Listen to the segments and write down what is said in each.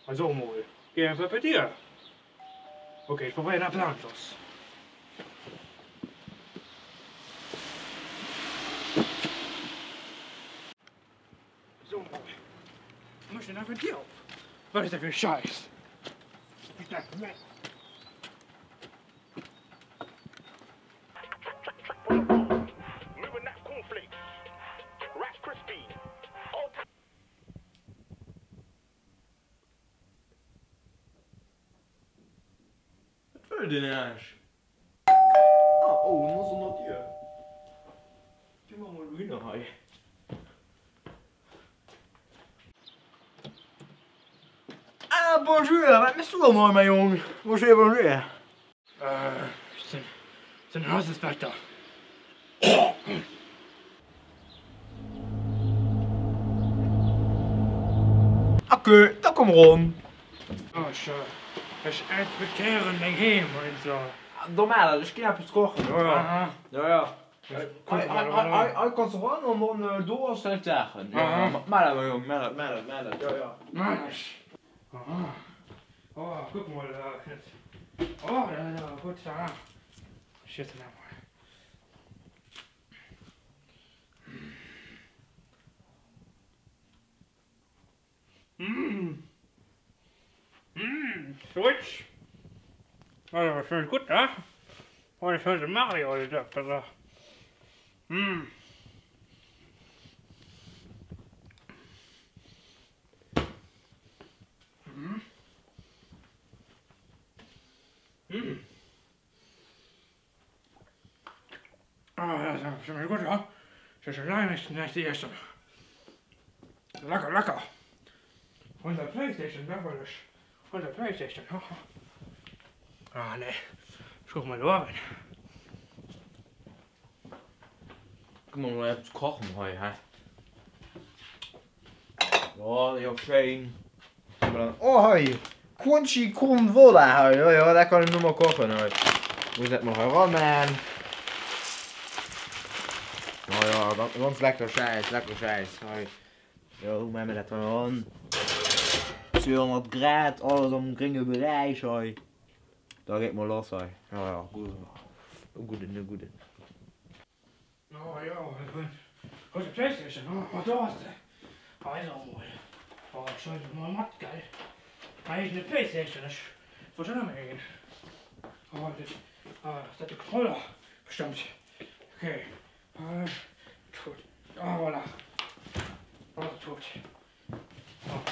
Also mol, geh einfach bei dir. Ok, ech probéieren eppes aneschters. So mol, mech denn einfach d'Dier op. Wat ass dat fir e Scheiss? Wat wëll deen Aarsch? Ah, oh, en ass an der Dier. Gi mer mol dohinner hei. Ah, bonjour, wat méchs du dann hei, mäi Jong? Bonjour, bonjour. Ech sinn den Hausinspekter. Ok, da komm eran. Ech inspektéieren deng Heem heiansdo. Normal, ech ginn eppes kochen, jo jo. Jo jo. Hei kanns du eran an dann do ass däin Saachen. Jo jo, maach dat mäi Jong, maach dat, maach dat, maach dat, jo jo. Maach ech. Aha. Oh, kuck mol, oh, gutt, aha. Ech iessen dat mol. Mmh. Mmh, Switch. Oh, dat schmeckt gutt, ne? Oh, dat schmeckt Mario oder so. Mmh. Mmh. Mmh. Ah, dat schmeckt gutt, ne? Ech hu scho laang näischt iessen. Lecker, lecker. Unser Playstation, dat wëll ech. Unser Playstation, haha. Ah, nee. Ech kucke mol do eran. Gi mer mol eppes kachen hei, hä? Jo, jo, schéin. Oh, hei! Crunchy Corn Vola hei, jo, jo, dat kann ech elo mol kochen hei. Muss dat mol hei ranman. Jo, jo, ganz, ganz lecker Schäiss, lecker Schäiss hei. Jo, hu mer dat hei ran. 200 Grad, alles am grénge Beräich hei. Da geet mol lass hei. Jo, jo, gutt, e gudden, e gudden. Oh jo, ech hunn hues de Playstation? Oh do ass se! Also mol, oh ech huelen se mol mat, gell? Hei eegene Playstation, ech wollt schon ëmmer een. Oh dat, ah ass dat de Controller? Bestëmmt. Okay, tot, oh voilà, oh tot. Oh,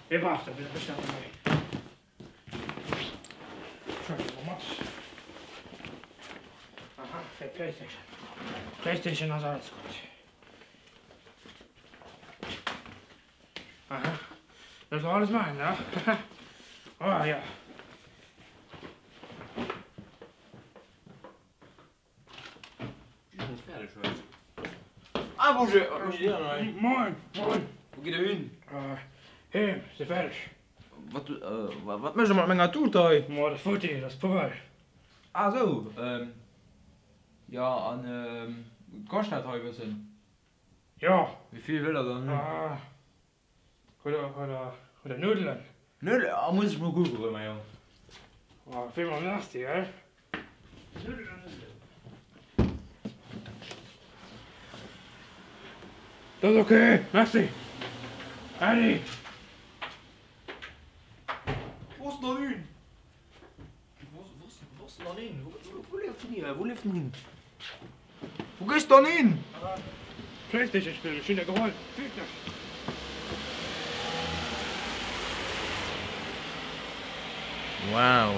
dee brauch de bestëmmt net méi. Aha, fir d'Playstation. Playstation ass alles gutt. Aha, dat war alles mäin, ne? Oh ja. Ah bonjour, wat mécht Dir dann hei? Moin, moin. Wou geet Der hin? Heem, si fäerdeg. Wat, wat mécht Der mat menger Tut hei? Ma dat ass futti, dat ass Poubelle. Ah sou, jo an kascht dat hei e bëssen? Jo. Wéi vill wëllt Der dann hunn? Huet der Nuddelen? Nuddelen? Ah, muss ech mol kucke goen, mäi Jong. Oh, villmools merci, gell? Nuddelen, Nuddelen. Dat ass ok, merci. Äddi. Wou ass den dann hin? Wou ass den dann hin? Wou leeft den hin? Wou leeft den hin? Wou gees dann hin? Playstation spillen, ech hunn der geholl. Fillt dech. Wow.